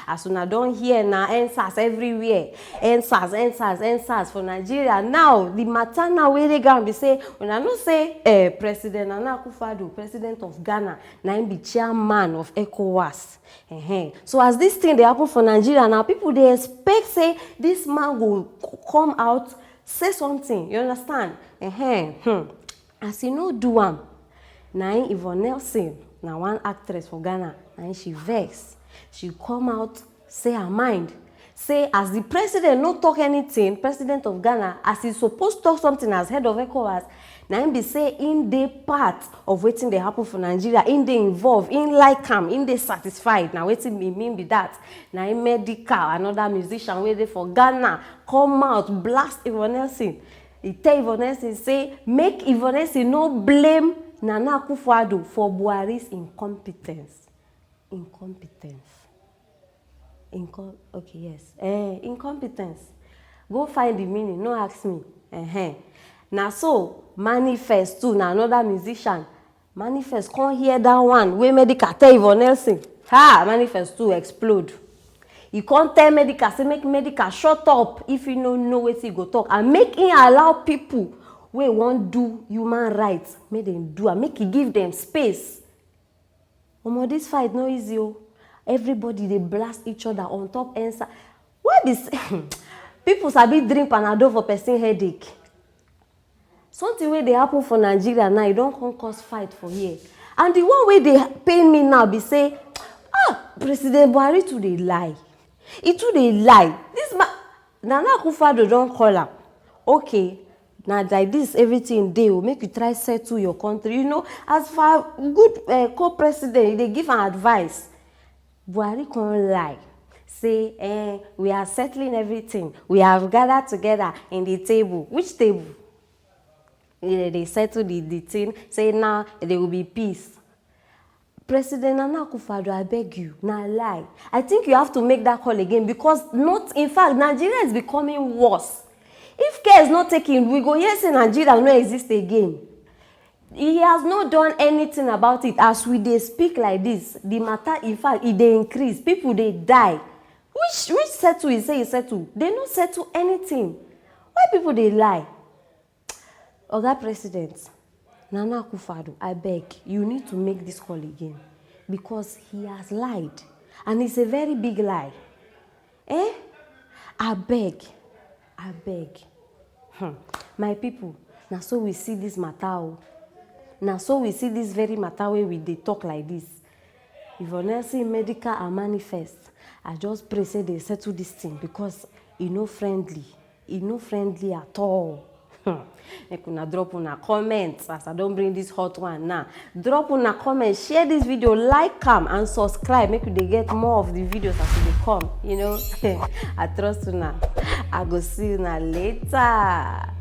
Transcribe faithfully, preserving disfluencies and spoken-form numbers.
As una don hear na, EndSARS everywhere. EndSARS, EndSARS, EndSARS for Nigeria. Now, the matter now wey dey ground be say, una know say eh, President Nana Akufo-Addo, President of Ghana, na im be chairman of ECOWAS. Ehen. So as this thing dey happen for Nigeria now, people dey expect say this man go c- come out, say something. You understand? Ehen. Hmm. As e no do am, na im Yvonne Nelson, na one actress for Ghana, na im she vex. She come out, say her mind. Say as the president no talk anything, president of Ghana, as e suppose talk something as head of ECOWAS, na im be say im dey part of wetin dey happen for Nigeria, im dey involved, im like am, im dey satisfied. Na wetin e mean be that. Na im Medikal, another musician wey dey for Ghana, come out blast Yvonne Nelson. E tell Yvonne Nelson say make Yvonne Nelson no blame Nana Akufo-Addo for Buhari's incompetence. Incompetence. Incom okay, yes. Eh, incompetence. Go find the meaning, no ask me. Ehen. Na so Manifest too, na another musician. Manifest come hear that one wey Medikal tell Yvonne Nelson. Ha! Manifest too explode. E come tell Medikal say make Medikal shut up if e no know wetin e go talk, and make e allow people wey wan do human rights, make dem do am, make e give dem space. Omo, this fight no easy o. Everybody dey blast each other on top EndSARS. Why be say people sabi drink Panadol for person headache? Something wey dey happen for Nigeria now, e don come cause fight for here. And the one wey dey pain me now be say, ah, President Buhari too dey lie. E too dey lie. This man, Nana Akufo-Addo don call am. Okay, na like this everything dey o, make you try settle your country. You know, as for good uh, co-president, you dey give am advice. Buhari come lie, say eh, we are settling everything, we have gathered together in the table. Which table? Eh, they settle the, the thing, say now there will be peace. President Nana Akufo-Addo, I beg you, na lie. I think you have to make that call again, because not, in fact, Nigeria is becoming worse. If care is not taken, we go hear say Nigeria no exist again. He has not done anything about it. As we dey speak like this, the matter, in fact, e dey increase. People dey die. Which which settle e say e settle? They no settle anything. Why people dey lie? Oga President, Nana Akufo-Addo, I beg, you need to make this call again, because he has lied, and it's a very big lie. Eh? I beg, I beg. Hmm. My people, na so we see this matter o. Na so we see this very matter wey we dey talk like this. If una see Medikal and Manifest, I just pray say they settle this thing, because e no friendly. E no friendly at all. Hmm. Make una drop una comment as I don bring this hot one now. Drop una comment, share this video, like am and subscribe, make we dey get more of the videos as e dey come. You know, I trust una. I go see una later.